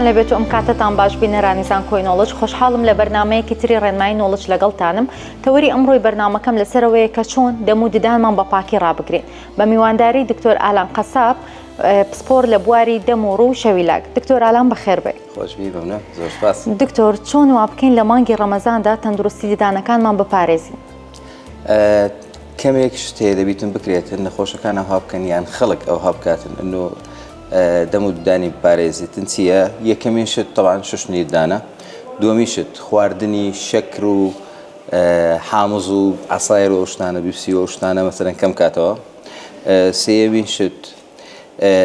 لێبێت و ئەم کاتەتان باش بینەرانی زانکۆی نۆڵج خۆشحاڵم لە بەرنمەیەکی تری ڕێنمایی نۆڵج لەگەڵتانم تەوەری ئەمڕۆی بەرنمەکەم لەسەرەوەیە کە چۆن دەم و ددانمان بە پاکی ڕابگرین بە میوانداری دکتۆر ئالان قەساب پسپۆر لە بواری دەم و ڕوو شەویلاک دکتۆر ئالان بەخێر بێ خۆشبی مەمنون زۆر سپاس. دکتۆر چۆن وا بکەین لە مانگی ڕەمەزاندا تەندروستی ددانەکانمان بپارێزین؟ کەمێک شت هەیە دەبیتن بکرێتن نەخۆشەکان ئەوها بکەن یان خەڵک ئەوها بکاتن ئەنو دەم و ددانی بپارێزیتن چییە یەکەمین شت تەوان شوشتنی ددانە دووەمین شت خواردنی شەکر و حامز و عسایر و ئەو شتانە بیپسی و ئەو شتانە مەسەرەن کەم کاتەوە سێیەمین شت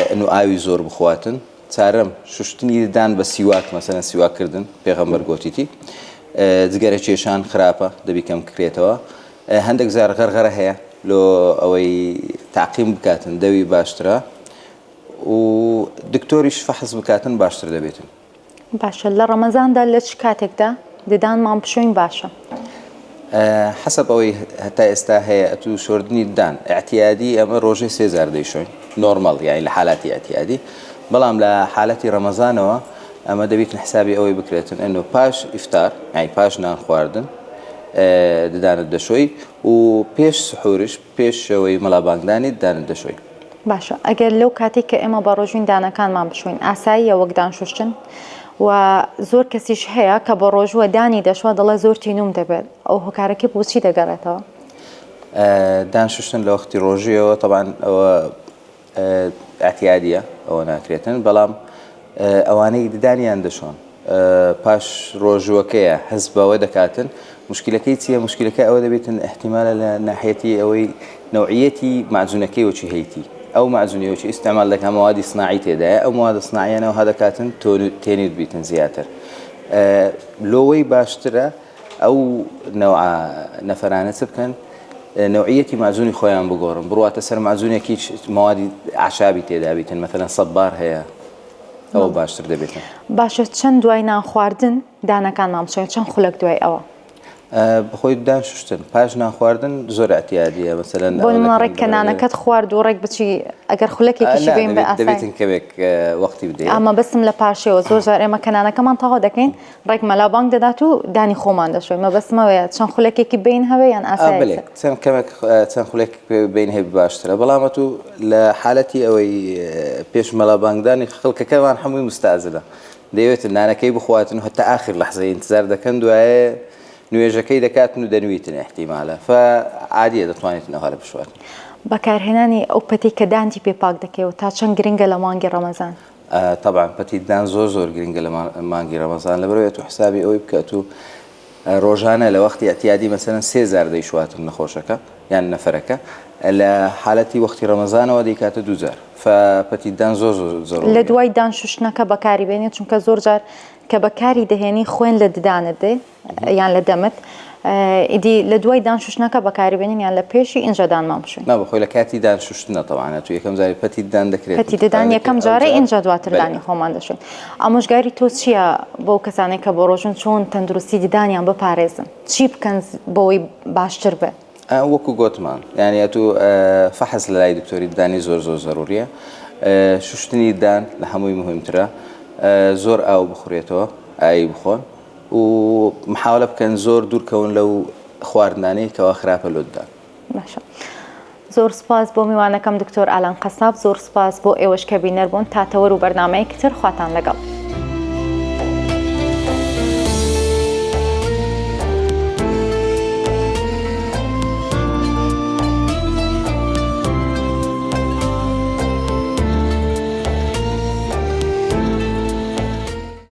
ئەنو ئاوی زۆر بخواتن چارەم، شوشتنی ددان بە سیواک مەسەلەن سیواک کردن پێغەمبەر گۆتیتی جگەرە کێشان خراپە دەبی کەم کرێتەوە هەندێک جار غەرغەرە هەیە لۆ ئەوەی تاقیم بکاتن دەوی باشترە و دکتۆریش فەحس بکاتن باشتر دەبێتن. باشە لە ڕەمەزاندا لە چ کاتێکدا ددانمان بشۆین باشە؟ حەسەب ئەوەی هەتا ئێستا هەیە ئەتوو شۆردنی ددان ئیعتیادی ئەمە ڕۆژێ سێ جار دەیشۆین نۆرمەڵ یانی لە حالاتی ئیعتیادی بەڵام لە حالەتی ڕەمەزانەوە ئەمە دەبیتن حسابی ئەوەی بکرێتن ئەنۆ پاش ئیفتار یانی پاش نان خواردن ددانت دەشۆی و پێش سحورش پێش ئەوەی مەلا بانگدانی ددانت دەشۆی. باشە ئەگەر لەو کاتەی کە ئێمە بە ڕۆژوین دانەکانمان بشۆین ئاساییە وەک دان شوشتن و زۆر کەسیش هەیە کە بە ڕۆژووە دانی دەشوا دەڵێ زۆر تینوم دەبێت ئەو هۆکارەکەی بۆچی دەگەڕێتەوە؟ دان شوشتن لە وەختی ڕۆژیەوە تەبان ئەوە ئەعتیادیە ئەوە ناکرێتن بەڵام ئەوانەی ددانیان دەشۆن پاش ڕۆژووەکەیە هەست بەوە دەکاتن مشکلەکەی چییە مشکلەکە ئەوە دەبێتن احتیمالە لە ناحیەتی ئەوەی نەوعیەتی مەعجونەکەی وەچی هەیتی ئەو مەعجونی وەچی ئیستعمال دەکا مەوادی سناعی تێدایە ئەو موادە سناعیانەوە ها دەکاتن تێنیت بیتن زیاتر لۆوەی باشترە ئەو نەوعە نەفەرانە چ بکەن نەوعیەتی مەعجونی خۆیان بگۆڕن بڕواتە سەر مەعجونێکی مەوادی عشابی تێدا بیتن مەثەلەن سەبار هەیە ئەوە باشتر دەبێتن. باشە چەند دوای نان خواردن دانەکانمان بشۆین چەند خولەک دوای ئەوە؟ بەخۆی دان شوشتن پاش نان خواردن زۆر ئەتیادیە مەسەلەن بۆ نمونە ڕێک کە نانەکەت خوارد و ڕێک بچی ئەگەر خولەکێکیشی بین بە ئاسایی دەبێتن کەمێک وەختی بدەیت ئەمە بەسم لە پاشەوە زۆر جار ئێمە کە نانەکەمان تەواو دەکەین ڕێک مەلا بانگ دەدات و دانی خۆمان دەشۆین مەبەستمەوەیە چەند خولەکێکی بین هەبێ یان ئاسایە بلێ چەند کەمێک چەند خولێک بین هەبی باشترە بەڵام ئەتوو لە حالەتی ئەوەی پێش مەلا بانگدانی خەڵکەکەمان هەمووی مستعجلە دەیەوێت نانەکەی بخواتن و هەتا ئاخر لەحزەی ئینتزار دەکەن دوایێ نوێژەکەی دەکاتن و دەنویتن ئیحتیمالە ف عادیە دەتوانیتن ئەوها لە بشوات. بەکارهێنانی ئەو پەتەی کە دانتی پێ پاک دەکەیەوە تا چەند گرنگە لە مانگی ڕەمەزان؟ تەبعەن پەتی ددان زۆر زۆر گرنگە لە مانگی ڕەمەزان لەبەرئەوەی ئەتوو حسابی ئەوەی بکە ئەتوو ڕۆژانە لە وەختی ئەتیادی مەسەلەن سێ جار دەیشواتن نەخۆشەکە یان نەفەرەکە لە حالەتی وەختی ڕەمەزانەوە دەیکاتە دوو جار ف پەتی ددان زۆر زۆر زەروریە. لە دوای دان شوشتنەکە بەکاری بێنێ چونکە زۆر جار کە بەکاری دەهێنی خوێن لە ددانت دێ یان لە دەمت ئیدی لە دوای دان شوشتنەکە بەکاری بێنین یان لە پێشی ئینجا دانمان بشوین. نا بەخۆی لە کاتی دان شوشتنە تەبعەن ئەتوو یەکەم جاری پەتی ددان دەکرێت پەتی ددان یەکەم جارە ئینجا دواتر دانی خۆمان دەشوین. ئامۆژگاری تۆ چییە بۆ کەسانێک کە بۆ ڕۆژن چۆن تەندروستی ددانیان بپارێزن چی بکەن بۆی باشتر بێ؟ وەکو گۆتمان یانی ئەتوو فەحس لە لای دکتۆری ددانی زۆر زۆر زەروریە شوشتنی ددان لە هەمووی مهمترە زۆر ئاو بخورێتەوە ئاوی بخۆن و محاولە بکەن زۆر دوورکەون لەو خواردنانەی کەوا خراپە لۆ ددان. باشە زۆر سوپاس بۆ میوانەکەم دکتۆر ئالان قەساب زۆر سوپاس بۆ ئێوەش کە بینەر بوون تا تەوەر و بەرنامەیەکی تر خواتان لەگەڵ.